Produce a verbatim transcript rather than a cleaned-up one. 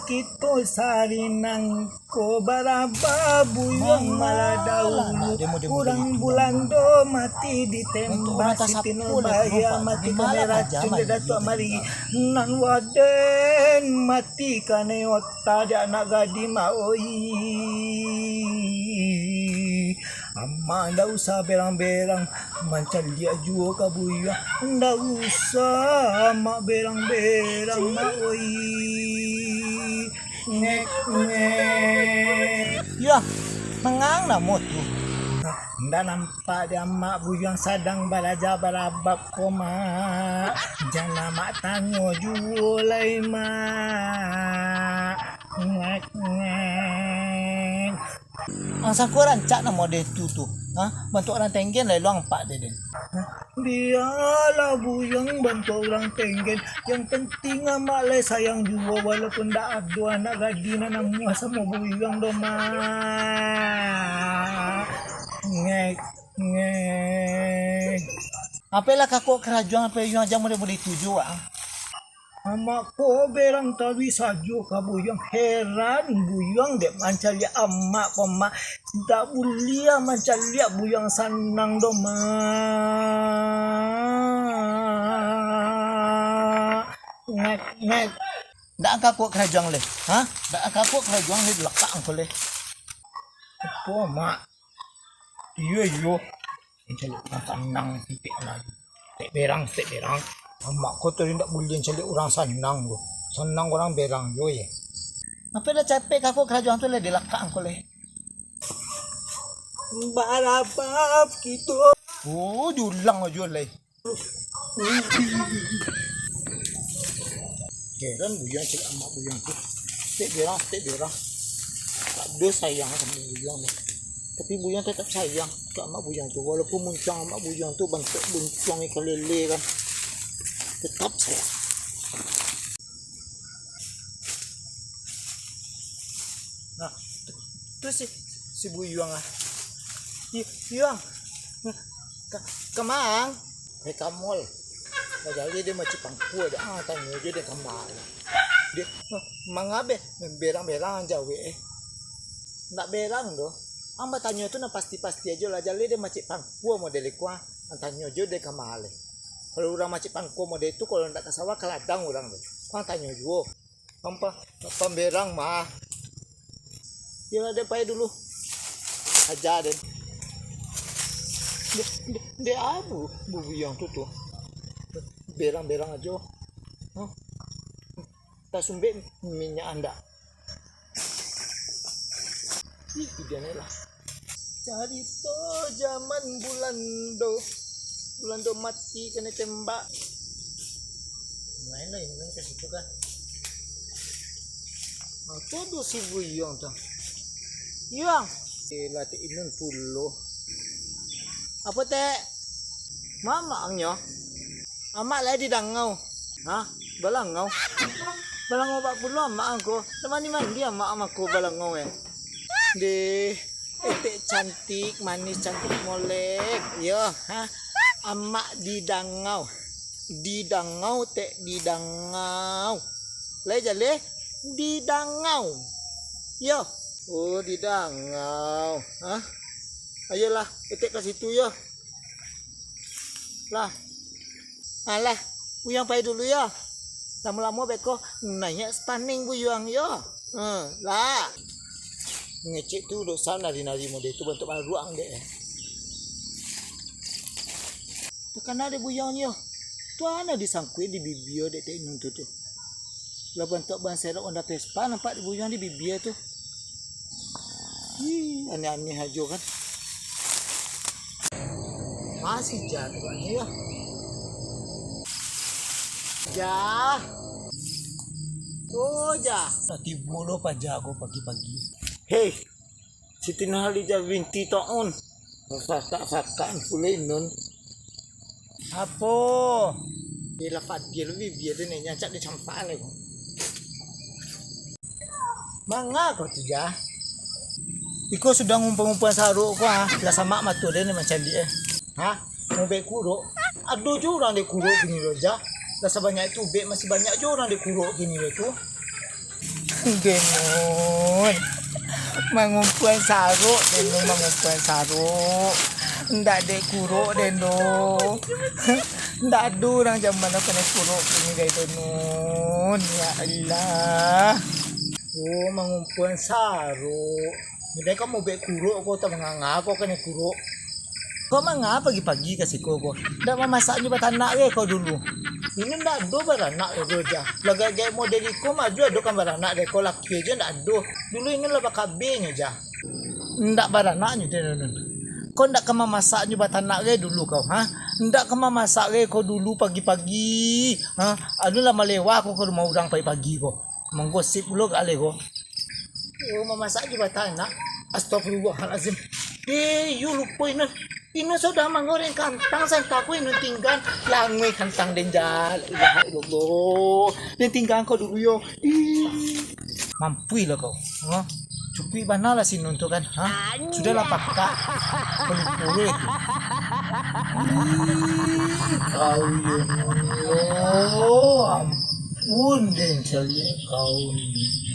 Kito sarinang ko baraba buyuang malah dahulu. Urang Bulando mati ditembak, Siti Nurbaya mati kanai racun dek Datuak Marigi. Nan Waden mati kanai otak dek anak gadih, mak oi. Amak ndak usah berang-berang mancaliak juo ka buyuang. Ndak usah amak berang-berang, mak oi. Ngek, ngek. Yah, mangang namo tu? Ndak nampak di amak buyuang sadang baraja barabab ko, mak. Jan amak tanyo juo lai, mak. Ngek, ngek. Ang sangko rancak namo den tu tu. Ha? Bantuak urang Tenggen lai lo ampak den. Ha? Bialah buyuang bantuak urang Tenggen. Yang penting amak lai sayang juo walaupun ndak ado anak gadih nan namuah samo buyuang doh, mak. Ngek, ngek. Apolah kakok karajoan apo yang jan mudah-mudah itu juo, ah. Amak ko berang taruih sajo ka buyuang. Heran buyuang dek mancaliak amak ko, mak. Ndak buliah mancaliak buyuang sanang doh, mak. Ngek, ngek. Ndak angka kuat karajoan leh. Ha? Ndak angka kuat karajoan leh, dilakak angko leh. Apo, mak? Iyo, iyo. Mancaliak urang sanang saketek lai. Saketek berang, saketek berang. Amak ko tadi ndak buliah mancaliak urang sanang tu. Sanang urang berang juo, ye. Apo lah capek ka ko karajoan tu leh, dilakak angko leh. Barabab kito. Oh, diulang juo leh. Heran buyuang caliak amak buyuang tu. Saketek berang, saketek berang. Tak ado sayang samo buyuang tu. Tapi buyuang tetap sayang ka amak buyuang tu. Walaupun muncuang amak buyuang tu bantuak buncuang ikan lele kan. Tetap sayang. Nah, tu, tu si, si buyuang ah. Yu-, Yuang. Ka, ka ma ang? Eh, ka mall. Lah jaleh den mancaliak pangkua dek ang, tanyo juo den ka ma ang. Den, manga be, berang-berang ang jawek eh. Ndak berang doh. Ang batanyo tu nan pasti-pasti ajo lah, jaleh den mancaliak pangkua model iko ah. Ang tanyo juo den ka ma ang. Kalau urang mancaliak pangkua model tu, kalau ndak ka sawah, ka ladang urang tu. Ang tanyo juo. Ampa, pamberang mah. Yolah, den pai dulu. Aja den. Dek, dek, dek abu buyuang tu tu. Berang-berang ajo. Hah? Tasumbek minyak andak. Ih, idian lah. Carito jaman Bulando. Bulando mati kanai tembak. Main lah ini ka situ kan. Apo tu si buyuang tu? Yuang. Eh, lah Tek Inun pulo. Apo, Tek? Mamak ang nyo? Amak lai di dangau. Hah? Balangau? Balangau bak pulo amak ang ko. Lah mandi-mandi amak ang mako balangau eh. Deh, etek cantik, manis, cantik molek. Yo, ha? Amak di dangau. Di dangau, Tek, di dangau. Lai jaleh? Di dangau. Yo. Oh, di dangau. Ha? Ayolah, etek ka situ yo. Lah. Alah, buyuang pai dulu yo. Lamo-lamo beko naiak spaning buyuang yo. Hmm, lah. Ngecek tu dosa nari-nari mode tu bantuak baruang dek. Takana dek buyuang yo. Tu ana disangkuik di bibia dek Tek Inun tu tu. Lah bantuak ban serok Honda Vespa nampak di buyuang di bibia tu. Ih, aneh-aneh ajo kan. Masih jah tu agaknyo yo. Jah. Oh, Jah. Lah tibo lo paja ko pagi-pagi. Hei, Siti Nurhaliza binti Taun. Sakak-sakak pulo Inun. Apo? Yelah, Fadil, bibia tu ni nyancak di campak ni ko. Manga ko tu, Jah? Iko sudah ngumpul-ngumpul saruk ko, ha? Lah samak mato den ni mancaliak, eh. Ha? Mau bek kurok? Ado jo urang dek kurok kini lo, Jah. Lah sabanyak tu bek masih banyak jo urang dek kurok kini lo tu. Den Nun, mangumpuan saruk, den Nun, mangumpuan saruk. Ndak dek kuruk, den Nun. Ndak ado urang jaman kanai kuruk kini, den Nun. Ya Allah. Oh, mangumpuan saruk. Udah kamu bek kuruk ko, tak manganga ko kanai kuruk. Kau manga pagi-pagi ka siko ko? Ndak mamasak jo batanak ge kau dulu. Ino ndak ado baranak dulu, Jah. Lah gaek-gaek model iko mah ado kan baranak dek kau, laki aja ndak ado. Dulu ino lah bakabenyo, Jah. Ndak baranak nyo, den Nun. Kau ndak ka mamasak nyo batanak ge dulu kau, ha? Ndak ka mamasak ge kau dulu pagi-pagi, ha? Anu lah malewah ko ka rumah urang pagi-pagi ko. Manggosip pulo ka aleh ko. Oh, mamasak jo batanak. Astagfirullahalazim. Eh, yo lupo Inun. Inun sudah manggoreng kantang santa ko Inun tinggaan. Languih kantang den, Jah. La ilaha illallah. Den tinggaan ko dulu yo. Ih. Mampuih lah kau. Ha? Cukuik bana lah si Nun tu kan. Ha? Sudahlah pakak. Pelupur eh. Ih, kau yo Nun yo. Ampun den caliak kau ni.